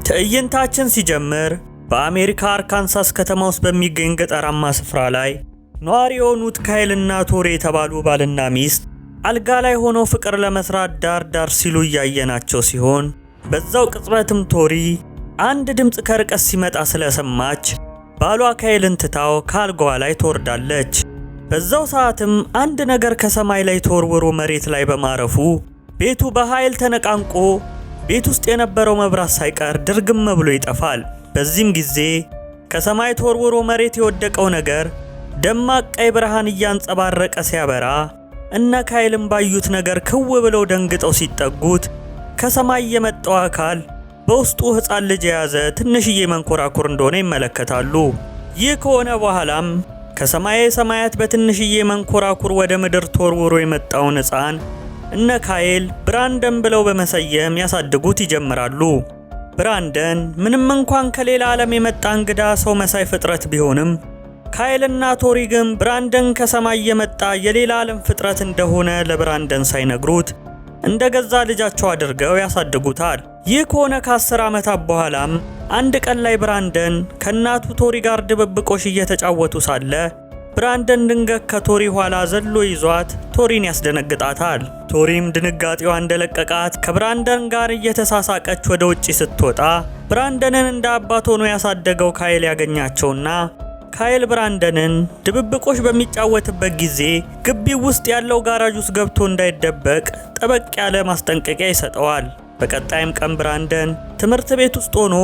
ትዕይንታችን ሲጀምር በአሜሪካ አርካንሳስ ከተማ ውስጥ በሚገኝ ገጠራማ ስፍራ ላይ ነዋሪ የሆኑት ካይልና ቶሪ የተባሉ ባልና ሚስት አልጋ ላይ ሆነው ፍቅር ለመስራት ዳር ዳር ሲሉ እያየናቸው ሲሆን፣ በዛው ቅጽበትም ቶሪ አንድ ድምፅ ከርቀት ሲመጣ ስለሰማች ባሏ ካይልን ትታው ከአልጋዋ ላይ ትወርዳለች። በዛው ሰዓትም አንድ ነገር ከሰማይ ላይ ተወርውሮ መሬት ላይ በማረፉ ቤቱ በኃይል ተነቃንቆ ቤት ውስጥ የነበረው መብራት ሳይቀር ድርግም ብሎ ይጠፋል። በዚህም ጊዜ ከሰማይ ተወርውሮ መሬት የወደቀው ነገር ደማቅ ቀይ ብርሃን እያንጸባረቀ ሲያበራ፣ እነ ካይልም ባዩት ነገር ክው ብለው ደንግጠው ሲጠጉት ከሰማይ የመጣው አካል በውስጡ ሕፃን ልጅ የያዘ ትንሽዬ መንኮራኩር እንደሆነ ይመለከታሉ። ይህ ከሆነ በኋላም ከሰማየ ሰማያት በትንሽዬ መንኮራኩር ወደ ምድር ተወርውሮ የመጣውን ሕፃን እነ ካይል ብራንደን ብለው በመሰየም ያሳድጉት ይጀምራሉ። ብራንደን ምንም እንኳን ከሌላ ዓለም የመጣ እንግዳ ሰው መሳይ ፍጥረት ቢሆንም፣ ካይልና ቶሪ ግን ብራንደን ከሰማይ የመጣ የሌላ ዓለም ፍጥረት እንደሆነ ለብራንደን ሳይነግሩት እንደ ገዛ ልጃቸው አድርገው ያሳድጉታል። ይህ ከሆነ ከ10 ዓመታት በኋላም አንድ ቀን ላይ ብራንደን ከእናቱ ቶሪ ጋር ድብብቆሽ እየተጫወቱ ሳለ ብራንደን ድንገት ከቶሪ ኋላ ዘሎ ይዟት ቶሪን ያስደነግጣታል። ቶሪም ድንጋጤዋ እንደለቀቃት ከብራንደን ጋር እየተሳሳቀች ወደ ውጪ ስትወጣ ብራንደንን እንደ አባት ሆኖ ያሳደገው ካይል ያገኛቸውና ካይል ብራንደንን ድብብቆሽ በሚጫወትበት ጊዜ ግቢው ውስጥ ያለው ጋራዥ ውስጥ ገብቶ እንዳይደበቅ ጠበቅ ያለ ማስጠንቀቂያ ይሰጠዋል። በቀጣይም ቀን ብራንደን ትምህርት ቤት ውስጥ ሆኖ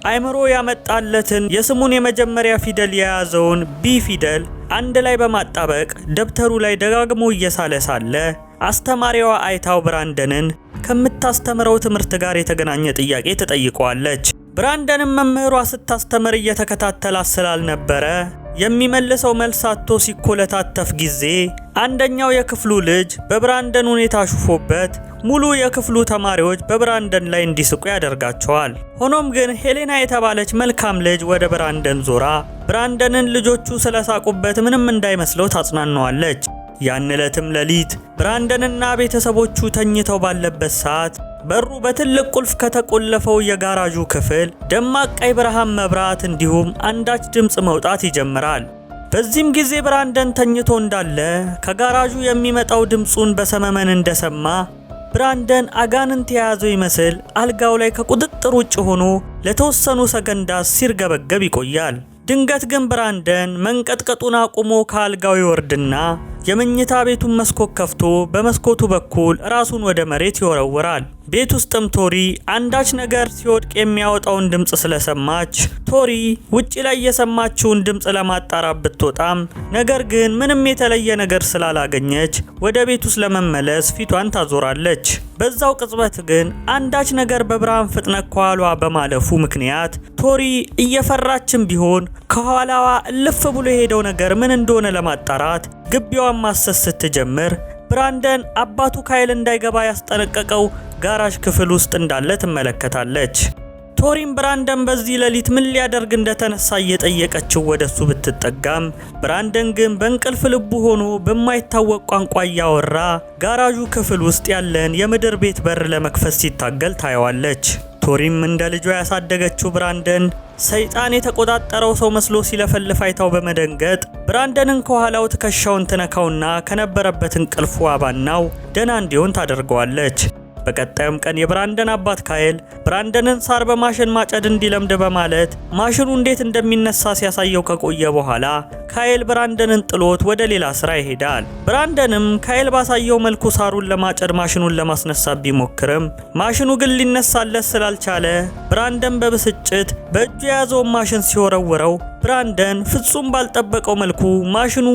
አይምሮ ያመጣለትን የስሙን የመጀመሪያ ፊደል የያዘውን B ፊደል አንድ ላይ በማጣበቅ ደብተሩ ላይ ደጋግሞ እየሳለ ሳለ አስተማሪዋ አይታው ብራንደንን ከምታስተምረው ትምህርት ጋር የተገናኘ ጥያቄ ትጠይቀዋለች። ብራንደንም መምህሯ ስታስተምር እየተከታተላት ስላልነበረ የሚመልሰው መልስ አጥቶ ሲኮለታተፍ ጊዜ አንደኛው የክፍሉ ልጅ በብራንደን ሁኔታ አሹፎበት ሙሉ የክፍሉ ተማሪዎች በብራንደን ላይ እንዲስቁ ያደርጋቸዋል። ሆኖም ግን ሄሌና የተባለች መልካም ልጅ ወደ ብራንደን ዞራ ብራንደንን ልጆቹ ስለሳቁበት ምንም እንዳይመስለው ታጽናናዋለች። ያን ዕለትም ሌሊት ብራንደንና ቤተሰቦቹ ተኝተው ባለበት ሰዓት በሩ በትልቅ ቁልፍ ከተቆለፈው የጋራዡ ክፍል ደማቅ ቀይ ብርሃን መብራት እንዲሁም አንዳች ድምፅ መውጣት ይጀምራል። በዚህም ጊዜ ብራንደን ተኝቶ እንዳለ ከጋራዡ የሚመጣው ድምፁን በሰመመን እንደሰማ ብራንደን አጋንንት የያዘው ይመስል አልጋው ላይ ከቁጥጥር ውጭ ሆኖ ለተወሰኑ ሰከንዳት ሲርገበገብ ይቆያል። ድንገት ግን ብራንደን መንቀጥቀጡን አቁሞ ከአልጋው ይወርድና የመኝታ ቤቱን መስኮት ከፍቶ በመስኮቱ በኩል ራሱን ወደ መሬት ይወረውራል። ቤት ውስጥም ቶሪ አንዳች ነገር ሲወድቅ የሚያወጣውን ድምፅ ስለሰማች ቶሪ ውጪ ላይ የሰማችውን ድምፅ ለማጣራት ብትወጣም ነገር ግን ምንም የተለየ ነገር ስላላገኘች ወደ ቤት ውስጥ ለመመለስ ፊቷን ታዞራለች። በዛው ቅጽበት ግን አንዳች ነገር በብርሃን ፍጥነት ከኋሏ በማለፉ ምክንያት ቶሪ እየፈራችም ቢሆን ከኋላዋ እልፍ ብሎ የሄደው ነገር ምን እንደሆነ ለማጣራት ግቢዋን ማሰስ ስትጀምር ብራንደን አባቱ ካይል እንዳይገባ ያስጠነቀቀው ጋራዥ ክፍል ውስጥ እንዳለ ትመለከታለች። ቶሪም ብራንደን በዚህ ሌሊት ምን ሊያደርግ እንደተነሳ እየጠየቀችው ወደሱ ብትጠጋም ብራንደን ግን በእንቅልፍ ልቡ ሆኖ በማይታወቅ ቋንቋ እያወራ ጋራዡ ክፍል ውስጥ ያለን የምድር ቤት በር ለመክፈት ሲታገል ታየዋለች። ቶሪም እንደ ልጇ ያሳደገችው ብራንደን ሰይጣን የተቆጣጠረው ሰው መስሎ ሲለፈልፍ አይታው በመደንገጥ ብራንደንን ከኋላው ትከሻውን ትነካውና ከነበረበት እንቅልፉ አባናው ደህና እንዲሆን ታደርገዋለች። በቀጣዩም ቀን የብራንደን አባት ካይል ብራንደንን ሳር በማሽን ማጨድ እንዲለምድ በማለት ማሽኑ እንዴት እንደሚነሳ ሲያሳየው ከቆየ በኋላ ካይል ብራንደንን ጥሎት ወደ ሌላ ስራ ይሄዳል። ብራንደንም ካይል ባሳየው መልኩ ሳሩን ለማጨድ ማሽኑን ለማስነሳት ቢሞክርም ማሽኑ ግን ሊነሳለት ስላልቻለ ብራንደን በብስጭት በእጁ የያዘውን ማሽን ሲወረውረው ብራንደን ፍጹም ባልጠበቀው መልኩ ማሽኑ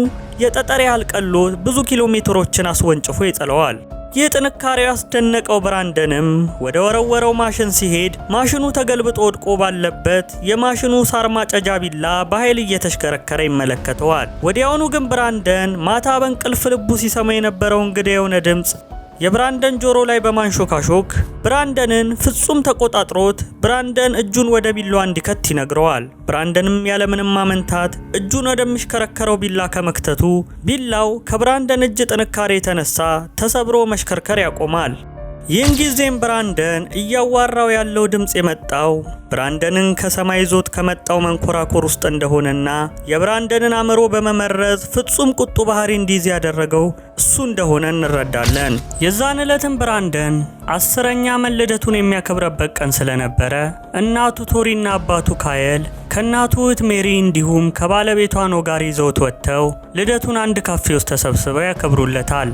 የጠጠር ያህል ቀሎ ብዙ ኪሎ ሜትሮችን አስወንጭፎ ይጥለዋል። ይህ ጥንካሬው ያስደነቀው ብራንደንም ወደ ወረወረው ማሽን ሲሄድ ማሽኑ ተገልብጦ ወድቆ ባለበት የማሽኑ ሳር ማጨጃ ቢላ በኃይል እየተሽከረከረ ይመለከተዋል። ወዲያውኑ ግን ብራንደን ማታ በእንቅልፍ ልቡ ሲሰማ የነበረው እንግዳ የሆነ ድምፅ የብራንደን ጆሮ ላይ በማንሾካሾክ ብራንደንን ፍጹም ተቆጣጥሮት ብራንደን እጁን ወደ ቢላዋ እንዲከት ይነግረዋል። ብራንደንም ያለምንም ማመንታት እጁን ወደሚሽከረከረው ቢላ ከመክተቱ ቢላው ከብራንደን እጅ ጥንካሬ የተነሳ ተሰብሮ መሽከርከር ያቆማል። ይህን ጊዜም ብራንደን እያዋራው ያለው ድምፅ የመጣው ብራንደንን ከሰማይ ይዞት ከመጣው መንኮራኩር ውስጥ እንደሆነና የብራንደንን አእምሮ በመመረዝ ፍጹም ቁጡ ባህሪ እንዲይዝ ያደረገው እሱ እንደሆነ እንረዳለን። የዛን ዕለትም ብራንደን 10ኛ ዓመት ልደቱን የሚያከብረበት ቀን ስለነበረ እናቱ ቶሪና አባቱ ካየል ከእናቱ እህት ሜሪ እንዲሁም ከባለቤቷ ኖ ጋር ይዘውት ወጥተው ልደቱን አንድ ካፌ ውስጥ ተሰብስበው ያከብሩለታል።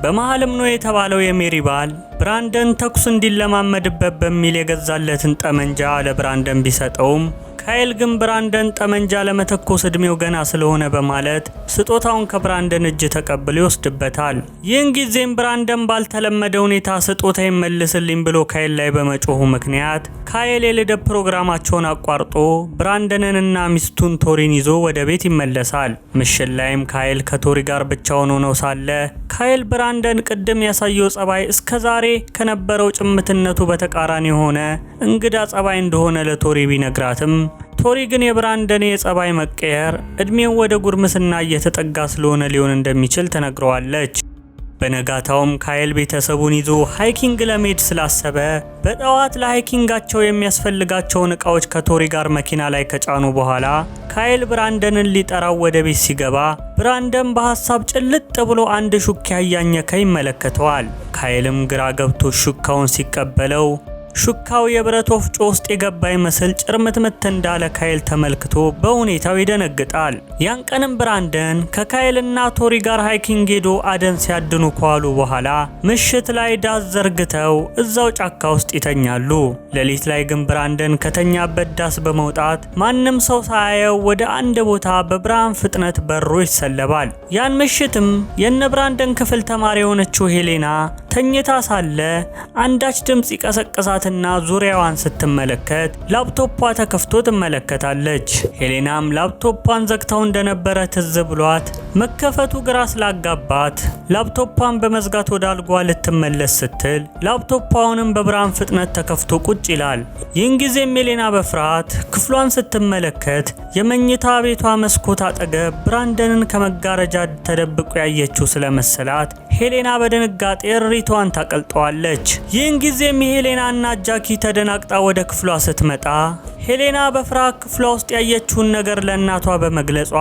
በመሃልም ኖ የተባለው የሜሪ ባል ብራንደን ተኩስ እንዲለማመድበት በሚል የገዛለትን ጠመንጃ ለብራንደን ቢሰጠውም፣ ካይል ግን ብራንደን ጠመንጃ ለመተኮስ እድሜው ገና ስለሆነ በማለት ስጦታውን ከብራንደን እጅ ተቀብሎ ይወስድበታል። ይህን ጊዜም ብራንደን ባልተለመደ ሁኔታ ስጦታ ይመልስልኝ ብሎ ካይል ላይ በመጮሁ ምክንያት ካይል የልደት ፕሮግራማቸውን አቋርጦ ብራንደንንና ሚስቱን ቶሪን ይዞ ወደ ቤት ይመለሳል። ምሽት ላይም ካይል ከቶሪ ጋር ብቻውን ሆነው ሳለ ካይል ብራንደን ቅድም ያሳየው ጸባይ እስከ ዛሬ ከነበረው ጭምትነቱ በተቃራኒ የሆነ እንግዳ ጸባይ እንደሆነ ለቶሪ ቢነግራትም፣ ቶሪ ግን የብራንደን የጸባይ መቀየር እድሜው ወደ ጉርምስና እየተጠጋ ስለሆነ ሊሆን እንደሚችል ትነግረዋለች። በነጋታውም ካይል ቤተሰቡን ይዞ hiking ለመሄድ ስላሰበ በጠዋት ለ hiking ኣቸው የሚያስፈልጋቸውን እቃዎች ከቶሪ ጋር መኪና ላይ ከጫኑ በኋላ ካይል ብራንደንን ሊጠራው ወደ ቤት ሲገባ ብራንደን በሀሳብ ጭልጥ ብሎ አንድ ሹካ እያኘከ ይመለከተዋል። ካይልም ግራ ገብቶ ሹካውን ሲቀበለው ሹካው የብረት ወፍጮ ውስጥ የገባ ይመስል ጭርምትምት እንዳለ ካይል ተመልክቶ በሁኔታው ይደነግጣል። ያን ቀንም ብራንደን ከካይልና ቶሪ ጋር hiking ሄዶ አደን ሲያድኑ ከዋሉ በኋላ ምሽት ላይ ዳስ ዘርግተው እዛው ጫካ ውስጥ ይተኛሉ። ሌሊት ላይ ግን ብራንደን ከተኛበት ዳስ በመውጣት ማንም ሰው ሳያየው ወደ አንድ ቦታ በብርሃን ፍጥነት በሮ ይሰለባል። ያን ምሽትም የነ ብራንደን ክፍል ተማሪ የሆነችው ሄሌና ተኝታ ሳለ አንዳች ድምፅ ይቀሰቅሳትና ዙሪያዋን ስትመለከት ላፕቶቿ ተከፍቶ ትመለከታለች። ሄሌናም ላፕቶቿን ዘግታው እንደነበረ ትዝ ብሏት መከፈቱ ግራ ስላጋባት ላፕቶቿን በመዝጋት ወደ አልጓ ልትመለስ ስትል ላፕቶቿንም በብርሃን ፍጥነት ተከፍቶ ቁጭ ይላል። ይህን ጊዜም ሄሌና በፍርሃት ክፍሏን ስትመለከት የመኝታ ቤቷ መስኮት አጠገብ ብራንደንን ከመጋረጃ ተደብቆ ያየችው ስለመሰላት ሄሌና በድንጋጤ እሪቷን ታቀልጠዋለች። ይህን ጊዜም የሄሌና እናት ጃኪ ተደናግጣ ወደ ክፍሏ ስትመጣ ሄሌና በፍርሃት ክፍሏ ውስጥ ያየችውን ነገር ለእናቷ በመግለጿ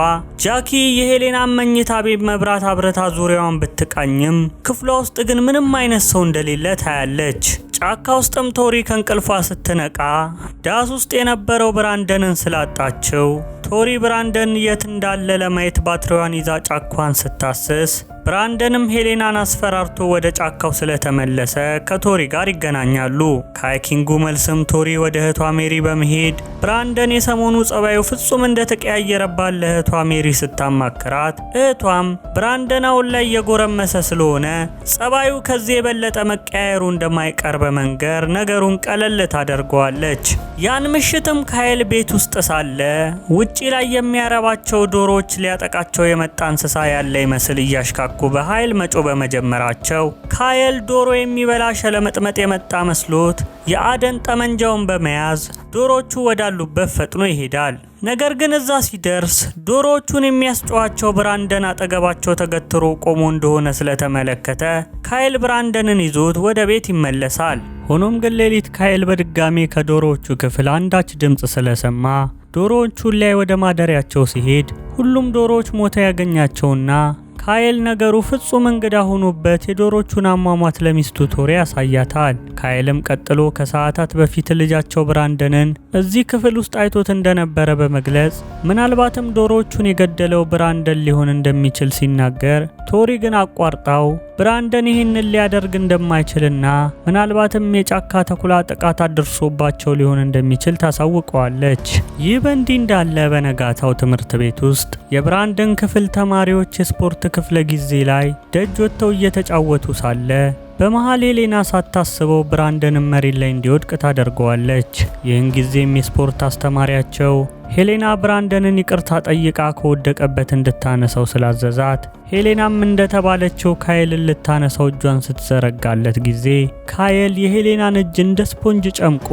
ጃኪ የሄሌናን መኝታ ቤት መብራት አብረታ ዙሪያዋን ብትቃኝም ክፍሏ ውስጥ ግን ምንም አይነት ሰው እንደሌለ ታያለች። ጫካ ውስጥም ቶሪ ከእንቅልፏ ስትነቃ ዳስ ውስጥ የነበረው ብራንደንን ስላጣችው ቶሪ ብራንደን የት እንዳለ ለማየት ባትሪዋን ይዛ ጫካዋን ስታስስ ብራንደንም ሄሌናን አስፈራርቶ ወደ ጫካው ስለተመለሰ ከቶሪ ጋር ይገናኛሉ። ከ hiking ኡ መልስም ቶሪ ወደ እህቷ ሜሪ በመሄድ ብራንደን የሰሞኑ ጸባዩ ፍጹም እንደተቀያየረባት ለእህቷ ሜሪ ስታማክራት፣ እህቷም ብራንደን አሁን ላይ የጎረመሰ ስለሆነ ጸባዩ ከዚህ የበለጠ መቀያየሩ እንደማይቀር በመንገር ነገሩን ቀለል ታደርገዋለች። ያን ምሽትም ካይል ቤት ውስጥ ሳለ ውጪ ላይ የሚያረባቸው ዶሮዎች ሊያጠቃቸው የመጣ እንስሳ ያለ ይመስል እያሽካኩ በኃይል መጮህ በመጀመራቸው ካየል ዶሮ የሚበላ ሸለመጥመጥ የመጣ መስሎት የአደን ጠመንጃውን በመያዝ ዶሮቹ ወዳሉበት ፈጥኖ ይሄዳል። ነገር ግን እዛ ሲደርስ ዶሮዎቹን የሚያስጨዋቸው ብራንደን አጠገባቸው ተገትሮ ቆሞ እንደሆነ ስለተመለከተ ካይል ብራንደንን ይዞት ወደ ቤት ይመለሳል። ሆኖም ግን ሌሊት ካይል በድጋሜ ከዶሮዎቹ ክፍል አንዳች ድምፅ ስለሰማ ዶሮዎቹን ላይ ወደ ማደሪያቸው ሲሄድ ሁሉም ዶሮዎች ሞተው ያገኛቸውና ካይል ነገሩ ፍጹም እንግዳ ሆኖበት የዶሮቹን አሟሟት ለሚስቱ ቶሪ ያሳያታል። ካይልም ቀጥሎ ከሰዓታት በፊት ልጃቸው ብራንደንን እዚህ ክፍል ውስጥ አይቶት እንደነበረ በመግለጽ ምናልባትም ዶሮዎቹን የገደለው ብራንደን ሊሆን እንደሚችል ሲናገር፣ ቶሪ ግን አቋርጣው ብራንደን ይህንን ሊያደርግ እንደማይችልና ምናልባትም የጫካ ተኩላ ጥቃት አድርሶባቸው ሊሆን እንደሚችል ታሳውቀዋለች። ይህ በእንዲህ እንዳለ በነጋታው ትምህርት ቤት ውስጥ የብራንደን ክፍል ተማሪዎች የስፖርት ክፍለ ጊዜ ላይ ደጅ ወጥተው እየተጫወቱ ሳለ በመሃል ሄሌና ሳታስበው ብራንደንን መሬት ላይ እንዲወድቅ ታደርገዋለች። ይህን ጊዜም የስፖርት አስተማሪያቸው ሄሌና ብራንደንን ይቅርታ ጠይቃ ከወደቀበት እንድታነሳው ስላዘዛት ሄሌናም እንደተባለችው ካይልን ልታነሳው እጇን ስትዘረጋለት ጊዜ ካይል የሄሌናን እጅ እንደ ስፖንጅ ጨምቆ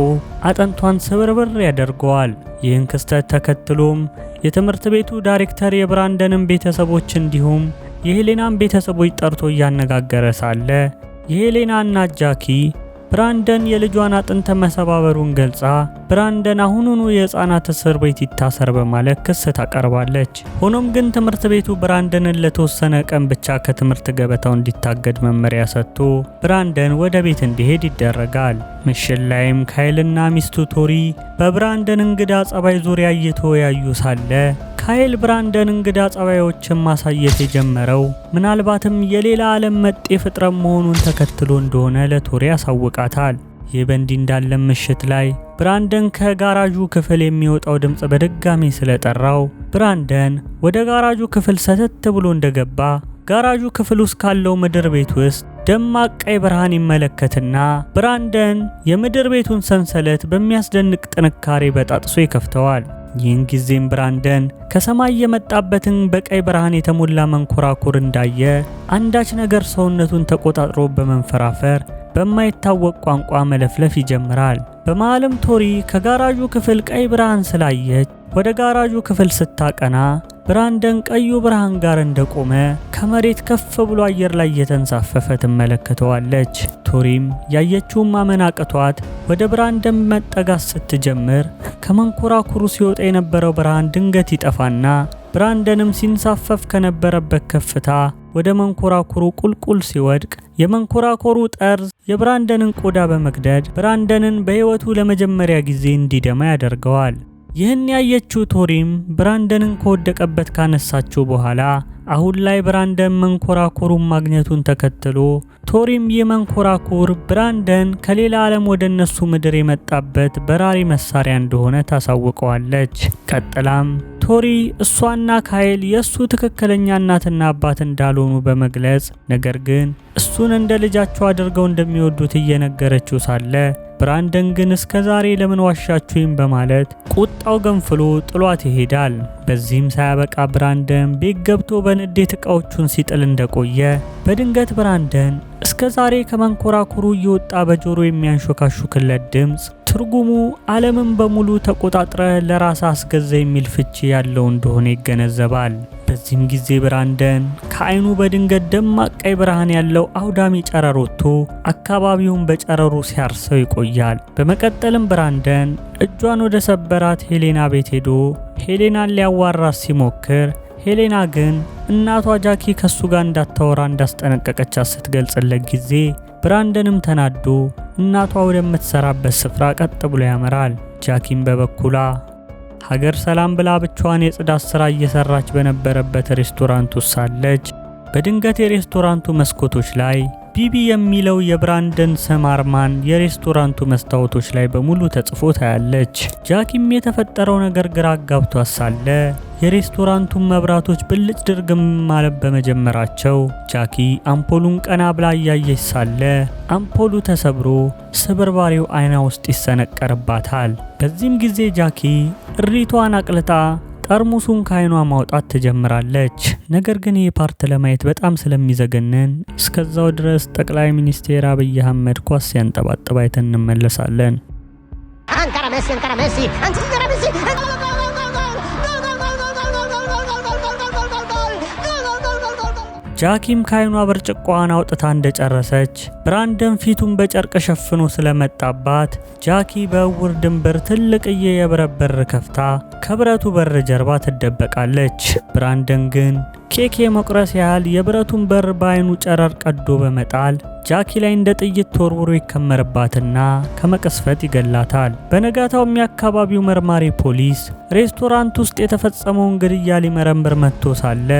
አጥንቷን ስብርብር ያደርገዋል። ይህን ክስተት ተከትሎም የትምህርት ቤቱ ዳይሬክተር የብራንደንን ቤተሰቦች እንዲሁም የሄሌናን ቤተሰቦች ጠርቶ እያነጋገረ ሳለ የሄሌና እናት ጃኪ ብራንደን የልጇን አጥንት መሰባበሩን ገልጻ ብራንደን አሁኑኑ የህፃናት እስር ቤት ይታሰር በማለት ክስ ታቀርባለች። ሆኖም ግን ትምህርት ቤቱ ብራንደንን ለተወሰነ ቀን ብቻ ከትምህርት ገበታው እንዲታገድ መመሪያ ሰጥቶ ብራንደን ወደ ቤት እንዲሄድ ይደረጋል። ምሽት ላይም ካይልና ሚስቱ ቶሪ በብራንደን እንግዳ ጸባይ ዙሪያ እየተወያዩ ሳለ ካይል ብራንደን እንግዳ ጸባዮችን ማሳየት የጀመረው ምናልባትም የሌላ ዓለም መጤ ፍጥረት መሆኑን ተከትሎ እንደሆነ ለቶሪ ያሳውቃታል። ይህ በእንዲህ እንዳለ ምሽት ላይ ብራንደን ከጋራዡ ክፍል የሚወጣው ድምፅ በድጋሚ ስለጠራው ብራንደን ወደ ጋራዡ ክፍል ሰተት ብሎ እንደገባ ጋራዡ ክፍል ውስጥ ካለው ምድር ቤት ውስጥ ደማቅ ቀይ ብርሃን ይመለከትና ብራንደን የምድር ቤቱን ሰንሰለት በሚያስደንቅ ጥንካሬ በጣጥሶ ይከፍተዋል። ይህን ጊዜም ብራንደን ከሰማይ የመጣበትን በቀይ ብርሃን የተሞላ መንኮራኩር እንዳየ አንዳች ነገር ሰውነቱን ተቆጣጥሮ በመንፈራፈር በማይታወቅ ቋንቋ መለፍለፍ ይጀምራል። በመሃልም ቶሪ ከጋራዡ ክፍል ቀይ ብርሃን ስላየች ወደ ጋራዡ ክፍል ስታቀና ብራንደን ቀዩ ብርሃን ጋር እንደቆመ ከመሬት ከፍ ብሎ አየር ላይ እየተንሳፈፈ ትመለከተዋለች። ቶሪም ያየችውን ማመን አቅቷት ወደ ብራንደን መጠጋት ስትጀምር ከመንኮራኩሩ ሲወጣ የነበረው ብርሃን ድንገት ይጠፋና ብራንደንም ሲንሳፈፍ ከነበረበት ከፍታ ወደ መንኮራኩሩ ቁልቁል ሲወድቅ የመንኮራኩሩ ጠርዝ የብራንደንን ቆዳ በመቅደድ ብራንደንን በሕይወቱ ለመጀመሪያ ጊዜ እንዲደማ ያደርገዋል። ይህን ያየችው ቶሪም ብራንደንን ከወደቀበት ካነሳችው በኋላ አሁን ላይ ብራንደን መንኮራኩሩን ማግኘቱን ተከትሎ ቶሪም የመንኮራኩር ብራንደን ከሌላ ዓለም ወደ እነሱ ምድር የመጣበት በራሪ መሳሪያ እንደሆነ ታሳውቀዋለች። ቀጥላም ቶሪ እሷና ካይል የእሱ ትክክለኛ እናትና አባት እንዳልሆኑ በመግለጽ ነገር ግን እሱን እንደ ልጃቸው አድርገው እንደሚወዱት እየነገረችው ሳለ ብራንደን ግን እስከ ዛሬ ለምን ዋሻችሁኝ በማለት ቁጣው ገንፍሎ ጥሏት ይሄዳል። በዚህም ሳያበቃ ብራንደን ቤት ገብቶ በንዴት እቃዎቹን ሲጥል እንደቆየ በድንገት ብራንደን እስከ ዛሬ ከመንኮራኩሩ እየወጣ በጆሮ የሚያንሾካሹክለት ድምፅ ትርጉሙ ዓለምን በሙሉ ተቆጣጥረ ለራስ አስገዛ የሚል ፍቺ ያለው እንደሆነ ይገነዘባል። በዚህም ጊዜ ብራንደን ከአይኑ በድንገት ደማቅ ቀይ ብርሃን ያለው አውዳሚ ጨረር ወጥቶ አካባቢውን በጨረሩ ሲያርሰው ይቆያል። በመቀጠልም ብራንደን እጇን ወደ ሰበራት ሄሌና ቤት ሄዶ ሄሌናን ሊያዋራት ሲሞክር ሄሌና ግን እናቷ ጃኪ ከሱ ጋር እንዳታወራ እንዳስጠነቀቀቻት ስትገልጽለት ጊዜ ብራንደንም ተናዶ እናቷ ወደምትሰራበት ስፍራ ቀጥ ብሎ ያመራል። ጃኪም በበኩሏ ሀገር ሰላም ብላ ብቻዋን የጽዳት ስራ እየሰራች በነበረበት ሬስቶራንት ውስጥ ሳለች በድንገት የሬስቶራንቱ መስኮቶች ላይ ቢቢ የሚለው የብራንደን ስም አርማን የሬስቶራንቱ መስታወቶች ላይ በሙሉ ተጽፎ ታያለች። ጃኪም የተፈጠረው ነገር ግራ አጋብቷት ሳለ የሬስቶራንቱን መብራቶች ብልጭ ድርግም ማለት በመጀመራቸው ጃኪ አምፖሉን ቀና ብላ እያየች ሳለ አምፖሉ ተሰብሮ ስብርባሪው አይኗ ውስጥ ይሰነቀርባታል። በዚህም ጊዜ ጃኪ እሪቷን አቅልጣ ጠርሙሱን ከአይኗ ማውጣት ትጀምራለች። ነገር ግን ይህ part ለማየት በጣም ስለሚዘገንን እስከዛው ድረስ ጠቅላይ ሚኒስቴር አብይ አህመድ ኳስ ሲያንጠባጥብ አይተን እንመለሳለን። Ancora Messi, ancora Messi, ancora Messi. Gol, gol, gol, gol, gol, gol, gol, gol, gol, gol, gol, gol, gol, gol, gol, gol, gol, gol, gol. ጃኪም ከአይኗ ብርጭቆዋን አውጥታ እንደጨረሰች ብራንደን ፊቱን በጨርቅ ሸፍኖ ስለመጣባት ጃኪ በእውር ድንብር ትልቅዬ የብረት በር ከፍታ ከብረቱ በር ጀርባ ትደበቃለች። ብራንደን ግን ኬክ የመቁረስ ያህል የብረቱን በር በአይኑ ጨረር ቀዶ በመጣል ጃኪ ላይ እንደ ጥይት ተወርውሮ ይከመርባትና ከመቅስፈት ይገላታል። በነጋታውም የአካባቢው መርማሪ ፖሊስ ሬስቶራንት ውስጥ የተፈጸመውን ግድያ ሊመረምር መጥቶ ሳለ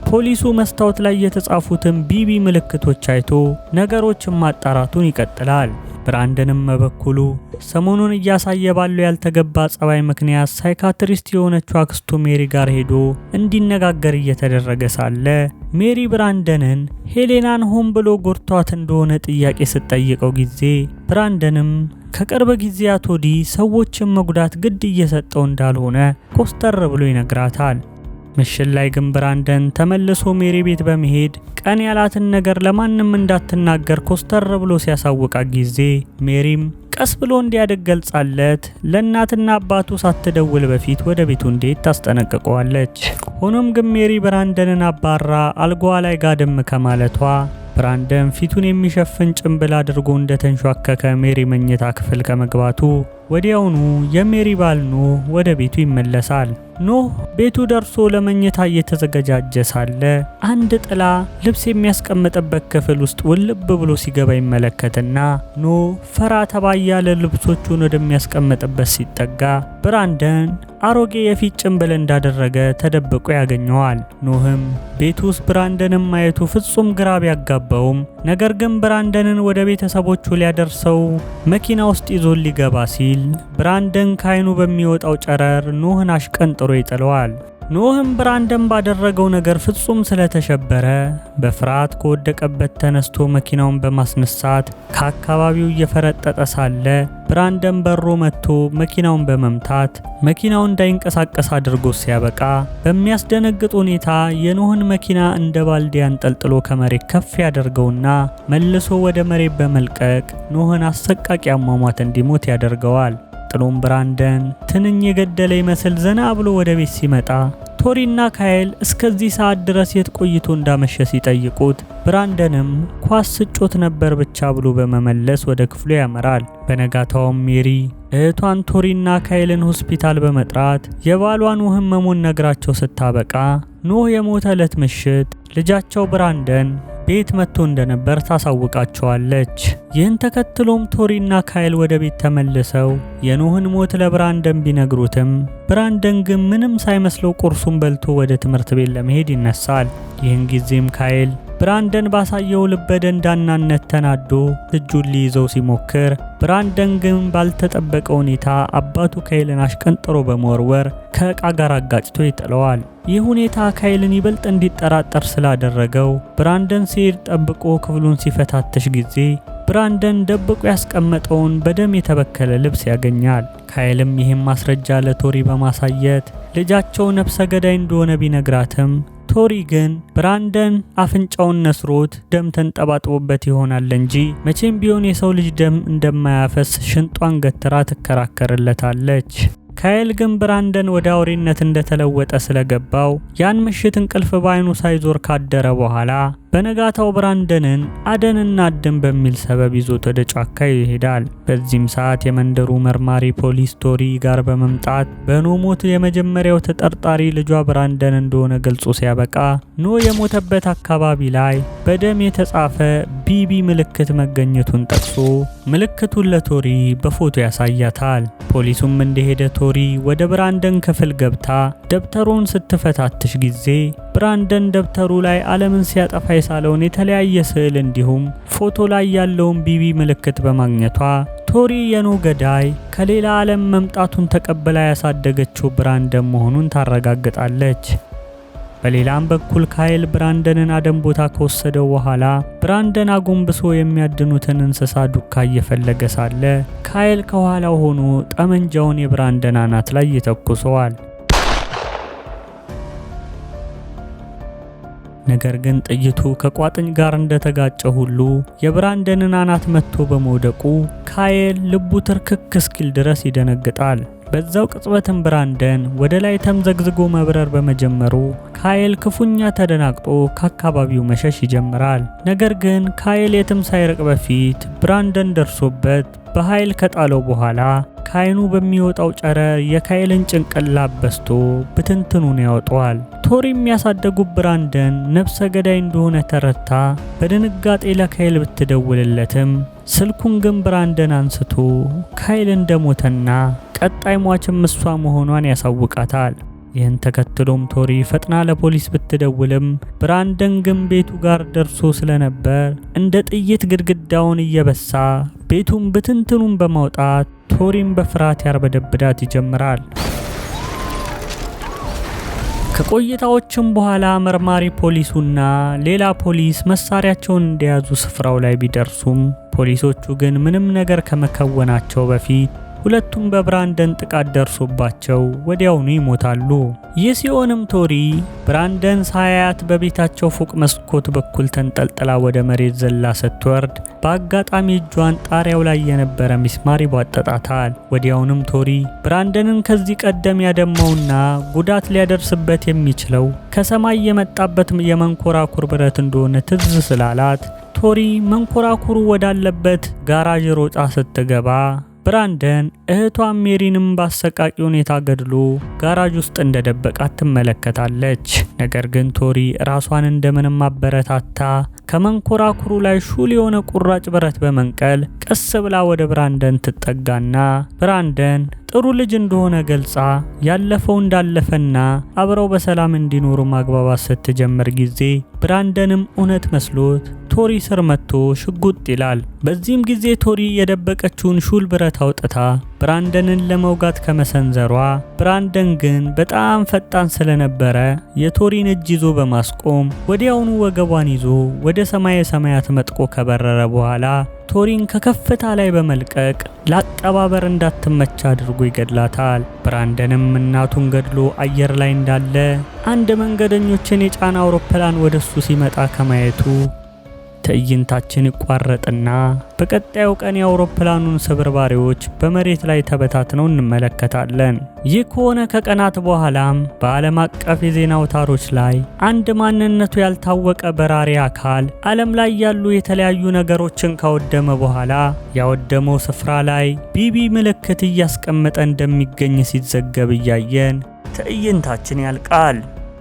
ፖሊሱ መስታወት ላይ የተጻፉትን ቢቢ ምልክቶች አይቶ ነገሮችን ማጣራቱን ይቀጥላል። ብራንደንም በበኩሉ ሰሞኑን እያሳየ ባለው ያልተገባ ጸባይ ምክንያት psychiatrist የሆነችው አክስቱ ሜሪ ጋር ሄዶ እንዲነጋገር እየተደረገ ሳለ ሜሪ ብራንደንን ሄሌናን ሆን ብሎ ጎድቷት እንደሆነ ጥያቄ ስትጠይቀው ጊዜ ብራንደንም ከቅርብ ጊዜያት ወዲህ ሰዎችን መጉዳት ግድ እየሰጠው እንዳልሆነ ኮስተር ብሎ ይነግራታል። ምሽት ላይ ግን ብራንደን ተመልሶ ሜሪ ቤት በመሄድ ቀን ያላትን ነገር ለማንም እንዳትናገር ኮስተር ብሎ ሲያሳውቃት ጊዜ ሜሪም ቀስ ብሎ እንዲያድግ ገልጻለት ለእናትና አባቱ ሳትደውል በፊት ወደ ቤቱ እንዲሄድ ታስጠነቅቀዋለች። ሆኖም ግን ሜሪ ብራንደንን አባራ አልጋዋ ላይ ጋደም ከማለቷ ብራንደን ፊቱን የሚሸፍን ጭንብል አድርጎ እንደተንሿከከ ሜሪ መኝታ ክፍል ከመግባቱ ወዲያውኑ የሜሪ ባል ኖህ ወደ ቤቱ ይመለሳል። ኖህ ቤቱ ደርሶ ለመኝታ እየተዘገጃጀ ሳለ አንድ ጥላ ልብስ የሚያስቀምጥበት ክፍል ውስጥ ውልብ ብሎ ሲገባ ይመለከትና ኖህ ፈራ ተባ እያለ ልብሶቹን ወደሚያስቀምጥበት ሲጠጋ ብራንደን አሮጌ የፊት ጭንብል እንዳደረገ ተደብቆ ያገኘዋል። ኖህም ቤቱ ውስጥ ብራንደንን ማየቱ ፍጹም ግራ ቢያጋባውም ነገር ግን ብራንደንን ወደ ቤተሰቦቹ ሊያደርሰው መኪና ውስጥ ይዞ ሊገባ ሲል ብራንደን ካይኑ በሚወጣው ጨረር ኖህን አሽቀንጥሮ ይጥለዋል። ኖህም ብራንደን ባደረገው ነገር ፍጹም ስለተሸበረ በፍርሃት ከወደቀበት ተነስቶ መኪናውን በማስነሳት ከአካባቢው እየፈረጠጠ ሳለ ብራንደን በሮ መጥቶ መኪናውን በመምታት መኪናው እንዳይንቀሳቀስ አድርጎ ሲያበቃ በሚያስደነግጥ ሁኔታ የኖህን መኪና እንደ ባልዲ አንጠልጥሎ ከመሬት ከፍ ያደርገውና መልሶ ወደ መሬት በመልቀቅ ኖህን አሰቃቂ አሟሟት እንዲሞት ያደርገዋል። ጥሎም ብራንደን ትንኝ የገደለ ይመስል ዘና ብሎ ወደ ቤት ሲመጣ ቶሪና ካይል እስከዚህ ሰዓት ድረስ የት ቆይቶ እንዳመሸ ሲጠይቁት ብራንደንም ኳስ ስጮት ነበር ብቻ ብሎ በመመለስ ወደ ክፍሉ ያመራል። በነጋታውም ሜሪ እህቷን ቶሪና ካይልን ሆስፒታል በመጥራት የባሏን ህመሙን ነግራቸው ስታበቃ ኖህ የሞተ ዕለት ምሽት ልጃቸው ብራንደን ቤት መጥቶ እንደነበር ታሳውቃቸዋለች። ይህን ተከትሎም ቶሪና ካይል ወደ ቤት ተመልሰው የኖህን ሞት ለብራንደን ቢነግሩትም ብራንደን ግን ምንም ሳይመስለው ቁርሱን በልቶ ወደ ትምህርት ቤት ለመሄድ ይነሳል። ይህን ጊዜም ካይል ብራንደን ባሳየው ልበ ደንዳናነት ተናዶ እጁን ሊይዘው ሲሞክር ብራንደን ግን ባልተጠበቀ ሁኔታ አባቱ ካይልን አሽቀንጥሮ በመወርወር ከዕቃ ጋር አጋጭቶ ይጥለዋል። ይህ ሁኔታ ካይልን ይበልጥ እንዲጠራጠር ስላደረገው ብራንደን ሲሄድ ጠብቆ ክፍሉን ሲፈታተሽ ጊዜ ብራንደን ደብቆ ያስቀመጠውን በደም የተበከለ ልብስ ያገኛል። ካይልም ይህም ማስረጃ ለቶሪ በማሳየት ልጃቸው ነፍሰ ገዳይ እንደሆነ ቢነግራትም ቶሪ ግን ብራንደን አፍንጫውን ነስሮት ደም ተንጠባጥቦበት ይሆናል እንጂ መቼም ቢሆን የሰው ልጅ ደም እንደማያፈስ ሽንጧን ገትራ ትከራከርለታለች። ካይል ግን ብራንደን ወደ አውሬነት እንደተለወጠ ስለገባው ያን ምሽት እንቅልፍ ባይኑ ሳይዞር ካደረ በኋላ በነጋታው ብራንደንን አደንና አድን በሚል ሰበብ ይዞት ወደ ጫካ ይሄዳል። በዚህም ሰዓት የመንደሩ መርማሪ ፖሊስ ቶሪ ጋር በመምጣት በኖህ ሞት የመጀመሪያው ተጠርጣሪ ልጇ ብራንደን እንደሆነ ገልጾ ሲያበቃ ኖህ የሞተበት አካባቢ ላይ በደም የተጻፈ BB ምልክት መገኘቱን ጠቅሶ ምልክቱን ለቶሪ በፎቶ ያሳያታል። ፖሊሱም እንደሄደ ቶሪ ወደ ብራንደን ክፍል ገብታ ደብተሩን ስትፈታትሽ ጊዜ ብራንደን ደብተሩ ላይ ዓለምን ሲያጠፋ የሳለውን የተለያየ ስዕል እንዲሁም ፎቶ ላይ ያለውን BB ምልክት በማግኘቷ ቶሪ የኖህ ገዳይ ከሌላ ዓለም መምጣቱን ተቀብላ ያሳደገችው ብራንደን መሆኑን ታረጋግጣለች። በሌላም በኩል ካይል ብራንደንን አደን ቦታ ከወሰደው በኋላ ብራንደን አጎንብሶ የሚያድኑትን እንስሳ ዱካ እየፈለገ ሳለ ካይል ከኋላው ሆኖ ጠመንጃውን የብራንደን አናት ላይ ይተኩሰዋል። ነገር ግን ጥይቱ ከቋጥኝ ጋር እንደተጋጨ ሁሉ የብራንደንን አናት መጥቶ በመውደቁ ካይል ልቡ ትርክክ እስኪል ድረስ ይደነግጣል። በዛው ቅጽበትም ብራንደን ወደ ላይ ተምዘግዝጎ መብረር በመጀመሩ ካይል ክፉኛ ተደናግጦ ከአካባቢው መሸሽ ይጀምራል። ነገር ግን ካይል የትም ሳይርቅ በፊት ብራንደን ደርሶበት በኃይል ከጣለው በኋላ ካይኑ በሚወጣው ጨረር የካይልን ጭንቅላት በስቶ ብትንትኑን ያወጣዋል። ቶሪ ያሳደጉት ብራንደን ነፍሰ ገዳይ እንደሆነ ተረድታ በድንጋጤ ለካይል ብትደውልለትም ስልኩን ግን ብራንደን አንስቶ ካይል እንደሞተና ቀጣይ ሟችም እሷ መሆኗን ያሳውቃታል። ይህን ተከትሎም ቶሪ ፈጥና ለፖሊስ ብትደውልም ብራንደን ግን ቤቱ ጋር ደርሶ ስለነበር እንደ ጥይት ግድግዳውን እየበሳ ቤቱን ብትንትኑን በማውጣት ቶሪን በፍርሃት ያርበደብዳት ይጀምራል። ከቆይታዎችም በኋላ መርማሪ ፖሊሱና ሌላ ፖሊስ መሳሪያቸውን እንደያዙ ስፍራው ላይ ቢደርሱም ፖሊሶቹ ግን ምንም ነገር ከመከወናቸው በፊት ሁለቱም በብራንደን ጥቃት ደርሶባቸው ወዲያውኑ ይሞታሉ። ይህ ሲሆንም ቶሪ ብራንደን ሳያያት በቤታቸው ፎቅ መስኮት በኩል ተንጠልጥላ ወደ መሬት ዘላ ስትወርድ በአጋጣሚ እጇን ጣሪያው ላይ የነበረ ሚስማር ይቧጠጣታል። ወዲያውንም ቶሪ ብራንደንን ከዚህ ቀደም ያደማውና ጉዳት ሊያደርስበት የሚችለው ከሰማይ የመጣበት የመንኮራኩር ብረት እንደሆነ ትዝ ስላላት ቶሪ መንኮራኩሩ ወዳለበት ጋራዥ ሮጣ ስትገባ ብራንደን እህቷን ሜሪንም በአሰቃቂ ሁኔታ ገድሎ ጋራጅ ውስጥ እንደደበቃት ትመለከታለች። ነገር ግን ቶሪ ራሷን እንደምንም አበረታታ ከመንኮራኩሩ ላይ ሹል የሆነ ቁራጭ ብረት በመንቀል ቀስ ብላ ወደ ብራንደን ትጠጋና ብራንደን ጥሩ ልጅ እንደሆነ ገልጻ ያለፈው እንዳለፈና አብረው በሰላም እንዲኖሩ ማግባባት ስትጀምር ጊዜ ብራንደንም እውነት መስሎት ቶሪ ስር መጥቶ ሽጉጥ ይላል። በዚህም ጊዜ ቶሪ የደበቀችውን ሹል ብረት አውጥታ ብራንደንን ለመውጋት ከመሰንዘሯ ብራንደን ግን በጣም ፈጣን ስለነበረ የቶሪን እጅ ይዞ በማስቆም ወዲያውኑ ወገቧን ይዞ ወደ ሰማየ ሰማያት መጥቆ ከበረረ በኋላ ቶሪን ከከፍታ ላይ በመልቀቅ ለአቀባበር እንዳትመች አድርጎ ይገድላታል። ብራንደንም እናቱን ገድሎ አየር ላይ እንዳለ አንድ መንገደኞችን የጫነ አውሮፕላን ወደሱ ሲመጣ ከማየቱ ትዕይንታችን ይቋረጥና በቀጣዩ ቀን የአውሮፕላኑን ስብርባሪዎች በመሬት ላይ ተበታትነው እንመለከታለን። ይህ ከሆነ ከቀናት በኋላም በዓለም አቀፍ የዜና አውታሮች ላይ አንድ ማንነቱ ያልታወቀ በራሪ አካል ዓለም ላይ ያሉ የተለያዩ ነገሮችን ካወደመ በኋላ ያወደመው ስፍራ ላይ BB ምልክት እያስቀመጠ እንደሚገኝ ሲዘገብ እያየን ትዕይንታችን ያልቃል።